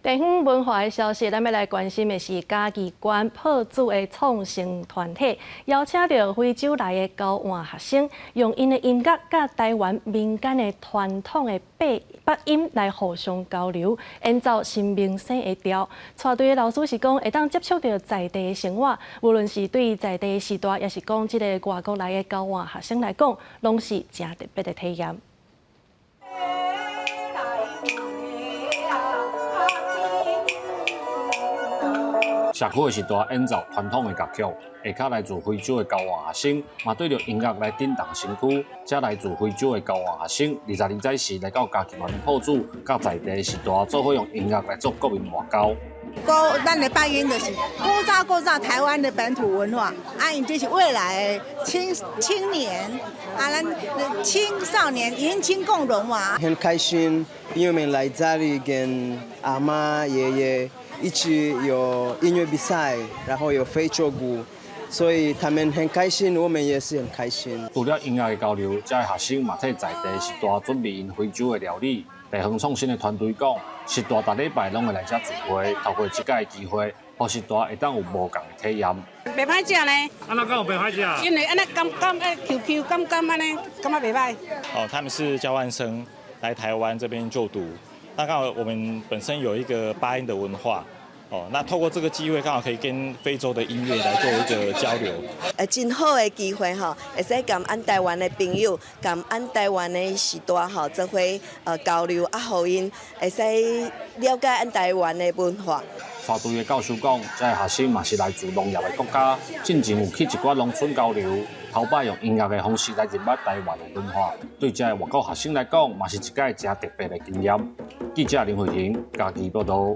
地方文化的消息，咱欲來關心的是嘉義縣朴子的創新團體，邀請著非洲來的交換學生，用𪜶的音樂佮台灣民間的傳統的八音來互相交流，演奏新民生的調。帶隊的老師是講，會當接觸著在地的生活，無論是對在地的序大，抑是講這个外國來的交換學生來講，攏是誠特別的體驗。社區的序大演奏傳統的樂曲，下跤來自非洲的交換學生，嘛對著音樂來振動身軀。這來自非洲的交換學生，22早時來到嘉義縣朴子，佮在地的序大做伙用音樂來做國民外交。古咱的八音就是古早古早台灣的本土文化，啊，𪜶這是未來的青青年，啊，咱青少年年輕共融嘛。很開心，因為我們來這裡跟阿嬤、爺爺一起有音樂比賽，然後有非洲鼓，所以他們很開心，我們也是很開心。除了音樂的交流，這个學生嘛替在地序大準備𪜶非洲的料理。地方創新的團隊講，序大逐禮拜攏會來遮聚會，透過這个機會，予序大會當有無仝的體驗。袂歹食呢。按怎講袂歹食？因為按呢甘甘愛 Q Q 甘甘按呢，感覺袂歹。哦，他們是交換生來台灣這邊就讀。那剛好我們本身有一個八音的文化，哦，那透過這個機會，剛好可以跟非洲的音樂來做一個交流。真好的機會吼，會使佮俺台灣的朋友，佮俺台灣的序大吼做伙交流，啊，予𪜶會使了解俺台灣的文化。帶隊的教授講，這个學生嘛是來自農業的國家，進前有去一寡農村交流，頭擺用音樂的方式來認捌台灣的文化，對這个外國學生來講，嘛是一擺誠特別的經驗。記者林慧婷嘉義報道。